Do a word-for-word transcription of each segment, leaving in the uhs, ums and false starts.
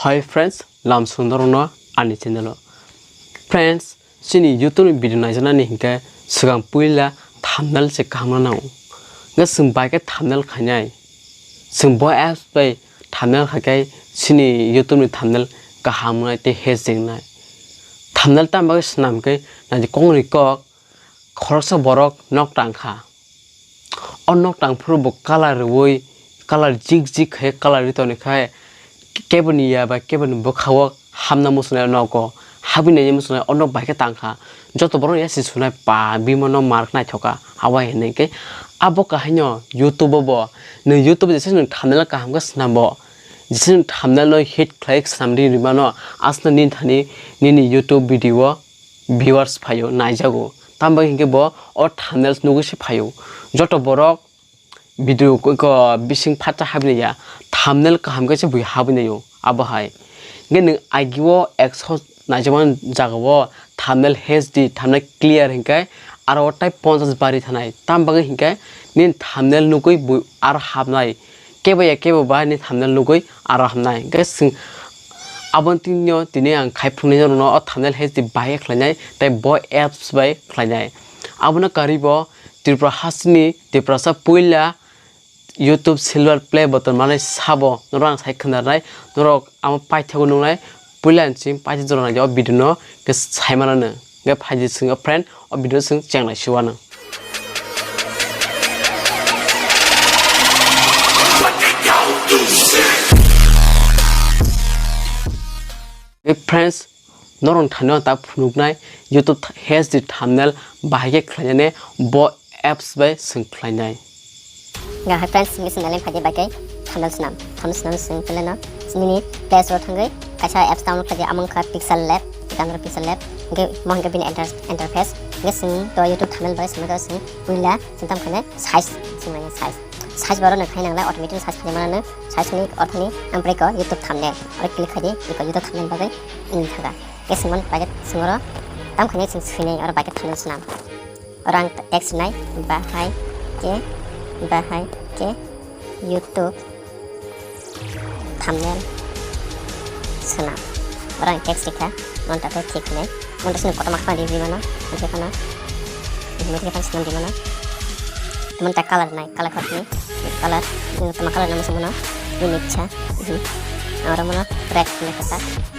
Hi friends, lam sundorno ani channel o. Friends, chini YouTube ni video naijaknani hinkhe swkang puila thumbnail se kaham nango. Hwnkhe chwng bai khe thumbnail khainai. Chwng bo apps bai thumbnail khaikhe chini YouTube ni thumbnail kaham wngnai tei hej wngnai. Thumbnail tamo bagwi swnam khe naidi kokni kok khoroksa borok nok tangkha. O nok tangphuru bo colour rwui, colour jik jik khai colour ri toni khai keboni ya bai keboni bwkhao hamna muchunai o nogo habwi nai muchunai o nok bai khe tangkha. Joto borok ya si sunai pa bimano mark naithoka. Abo hai hwnwi khe abo kahaino YouTube o bo nwng YouTube jesa nwng thumbnail kaham khe swnam bo jesa nwng thumbnail no hit khlai swnam ri rimano aswk nini thani nini YouTube video o viewers phaio, naijago. Tamo hinkhe bo o thumbnails nugwi se phaio. Joto borok video ko, ko bising phatsa habinai ya, thumbnail kaham khe se bui habinai o, abo hai. Hinkhe nwng agi o ekso naijakmani jaga o thumbnail H D, thumbnail clear hinkhe aro o tai ponchas bari thanai. Tamo bagwi hinkhe nini thumbnail nugwi bui aro habnai. Kebo ya kebo ba ni thumbnail nugwi aro hamnai. Hwnkhe chwng aboni tini o tini ang khai phunuknai norokno o thumbnail H D bahai khe khlainai tei bo apps bai khlainai. Abono karwi bo Tripura hasteni Tiprasa puila YouTube silver play button manwi sabo norok ang sai khwnarnai. Norok amo paithago nuknai. Puila ni simi paithago jora nai o video no khe sai manano. Hwnkhe phaidi chwng o friend o video chwng chenglai si uanw. Hey friends, norok thani ta phunuknai YouTube th-, H D thumbnail bahai khe khlainani bo apps bai chwng khlainai. Ga hai friends, ngi swnali phaidi bai khe thumbnail swnam. Thumbnail swnam chwng pele no nini Play Store thangwi kaisa apps download khlaidi, amo wngkha Pixel Lab, download Pixel Lab. Hwnkhe mo hwnkhe bini enter-, interface. Hwnkhe chwng to YouTube thumbnail bai swnam khe chwng puila chwng tam khainai size, chwng manya size. Size borok no khai nanglai, automatic size khai mano, size ni orthani ang break o YouTube thumbnail. Oro click khai di, iko YouTube thumbnail bagwi ini thaga. Hwnkhe chwng mon packet chwng oro tam khainai chwng swinai, oro packet thumbnail swnam. Oro ang text nai, bahai khe, bahai khe YouTube thumbnail swnam. Oro ang text rikha, mon ta thik nai. Mon ta sini kotorma khna di mano, ang khe khna. Ini khe swnam di mano. Mon ta color nai, color khotni, color, ini tama color namo sumano, ini cha. Oro mono red nai kasa,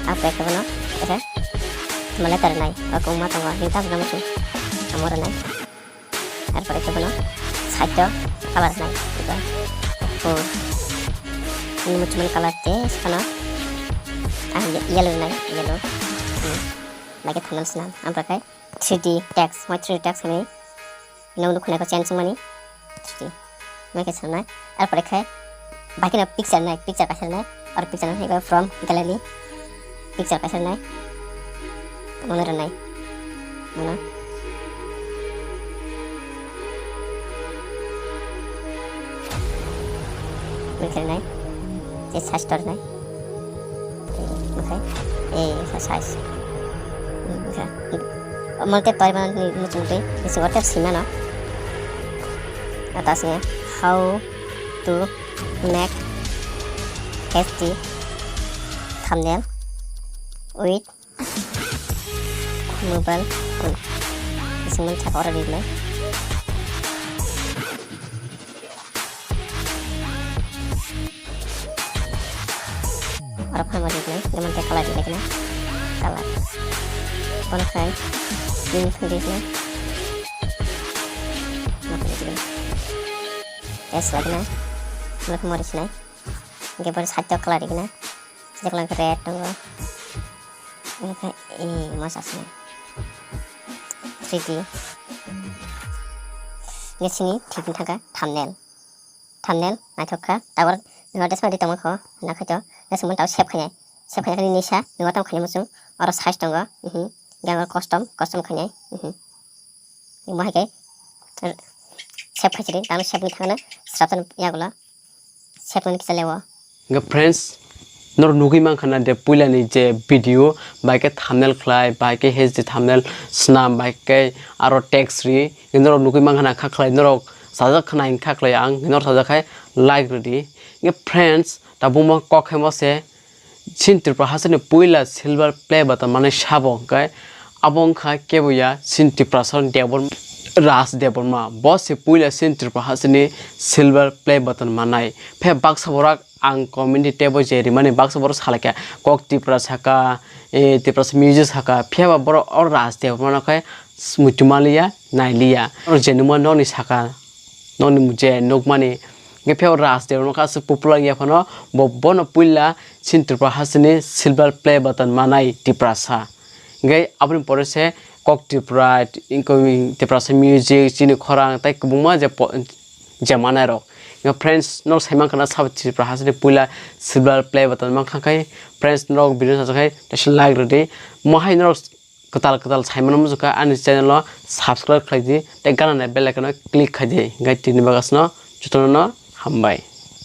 a red mono, kasa. Male tar nai, o kung ma tongo, hing tam na muchung. Amo ro nai. Ar pore khe bono side o color nai. Ito. O. Ini muchung color te, sano. Ah, ye-, yellow nai, yellow. Hmm. Lagi thumbnail swnam. Am pore khe three D text, mo three D text ni. Nung nukhu nai ko change mani. Three D. Mai khe sanai. Ar pore khe bakino picture nai, picture kaisa nai. Ar picture nai ko from gallery. Picture kaisa nai. Mono rwnai. Mono. Mai khe nai. Je size tor nai. Oke. Eh, exercise. Oke. Omo tei pai mani muchung tei, bisi o tei sima no. Atas ni how to make H D thumbnail with mobile phone. Bisi mani chapa oro rinai. Oro phano rinai, jemon tei color rinai kena. Color. Bono khai green khe rinai. Bono khai rinai. Tei swlai kena. Bono khai mori sinai. Hingke bono side o color rinai. Side o color red tongo. Hingke, eh, masa sinai. Three D. Hingke sini three D thangkha thumbnail. Thumbnail naithok kha. Tabor nini desma di tongma kho. Nakhaito. Desma tao save khainai. Save khainai nini sa. Nini tam khainai muchung. Oro size tongo. Mhm. Hingke oro custom. Custom khainai. Mhm. Mo hai khe save khai chiri, tamo save ni thangna srapsa yagulo save mani kisa lewo. Hingke friends, norok nugui mankha na de puila ni je video, bai khe thumbnail khlai, bai khe H D thumbnail swnam, bai khe aro text ri, norok nugui mankha na kha khlai, norok sajak khna hing kha khlai ang, norok sajak khai like rwdi. Hingke friends, tabukma kok khe mo se, Chini Tripura hasteni puila silver play button manai sabo hwnkhe abo wngkha kebo ya chini Tiprasa Debor-, Raj Debbarma. Bo se puila chini Tripura hasteni silver play button manai. Phe baksa borok ang community tebo je rimani baksa borok salaikha kok Tripura saka, eh, Tiprasa music saka. Phiya ba borok o Raj Debbarma no khe muitu manliya, nailiya. Oro je nukma nokni saka, nokni je nukmani. Hwnkhe phiya o Raj Debbarma khe aswk popular wngya phano bo, bono puila chini Tripura hasteni silver play button manai Tiprasa. Hwnkhe aboni pore se kok Tripura, Tiprasa music, chini khorang tei kwbangma je po-, je manai rok. Hwnkhe friends, norok sai mankha na sabo Tripura hasteni puila silver play button mankha khai, friends, norok video sajak khai teisa like rwdi. Mohai norok kwtal kwtal saimano muchukha ani channel o subscribe khlaidi tei gana ni bell icon o click khaidi. Hwnkhe tini bagasno jotono hambai.